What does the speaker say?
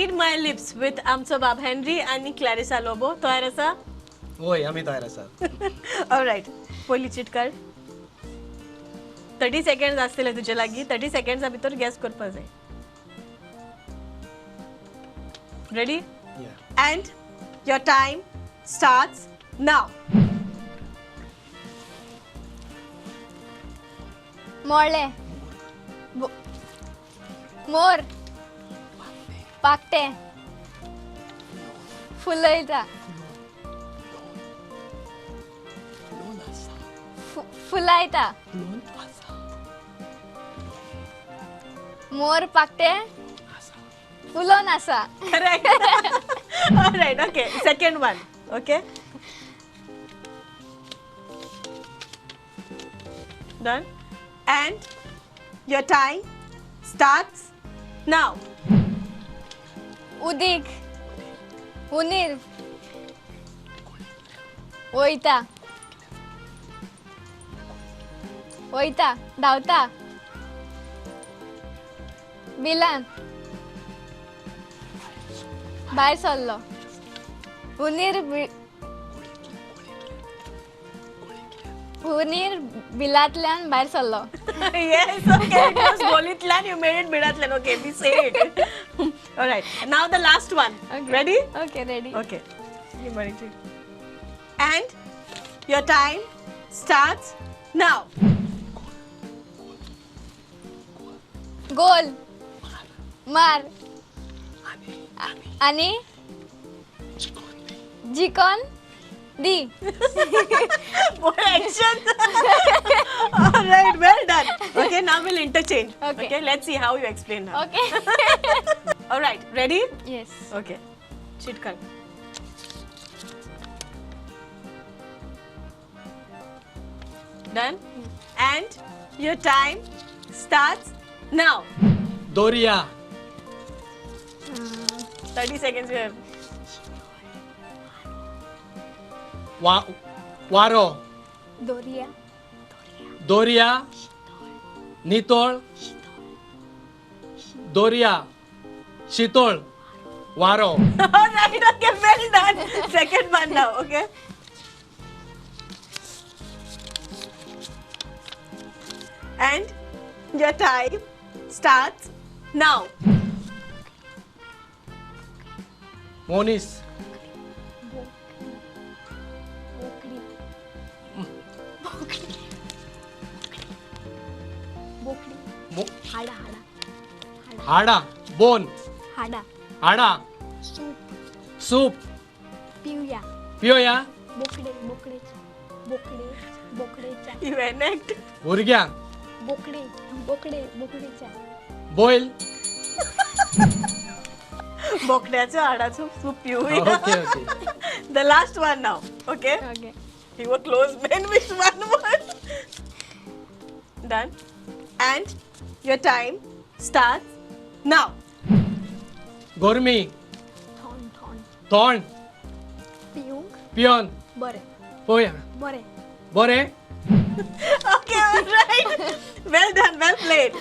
Read My Lips with आमचो बाब Henry आनी क्लॅरिसा लोबो. तयार आसा? वय, आमी तयार आसात. ऑलरायट, पयली चीट काड. 30 सेकंड्स आसतले तुजे लागीं. 30 सेकंड्सा भितर गॅस करपाक जाय. Ready? And your time starts now. मोळ्ळे, मोर, पाकटे, फुलयता, फुलायता, मोर पाकटे फुलोन आसा. Correct. Alright, okay. Second one. Okay. Done. And your time starts now. उदीक, उनीर, वयता, वयता, धांवता, बिलान भायर सरलो, उनीर उनीर बिलांतल्यान भायर सरलो. Yes, okay. It was गोलीतल्यान, you made it बिलांतल्यान. Okay, we say it. Alright, now the last one. Okay. Ready? Okay, ready. Okay. Give me a. And your time starts now. गोल, मार, आनी जिकोन दी. More action. All right, well done. Okay, now we'll interchange. Okay. Okay, let's see how you explain now. Okay. All right, ready? Yes. Okay. Chit cut. Done. And your time starts now. Doria. 30 seconds you have. वारो. दोरिया. दोरिया, नितोळ, दोरिया, शितोळ, वारो. All right, okay, well done. Second one now, okay? And your time starts now. Monish. बोकडी, बोकडी, बोकडी, हाडा, हाडा, हाडा, bone, हाडा, हाडा, soup, soup, पिवया, पिवया, बोकडे, बोकडेच्या, बोकडे, बोकडेच्या, You enact. भुरग्यांक, बोकडे, बोकडे, बोकडेच्या, बोयल. बोकड्याचो हाडाचो सूप पिवया. Okay, okay. The last one now, okay? Okay. You were close, man. Which one was? Done. And your time starts now. गोरमी, थोंड, थोंड, तोंड, पिवंक, पियोन, बरें, पळोवया, बरें. बरें. Okay, all right. Well done, well played.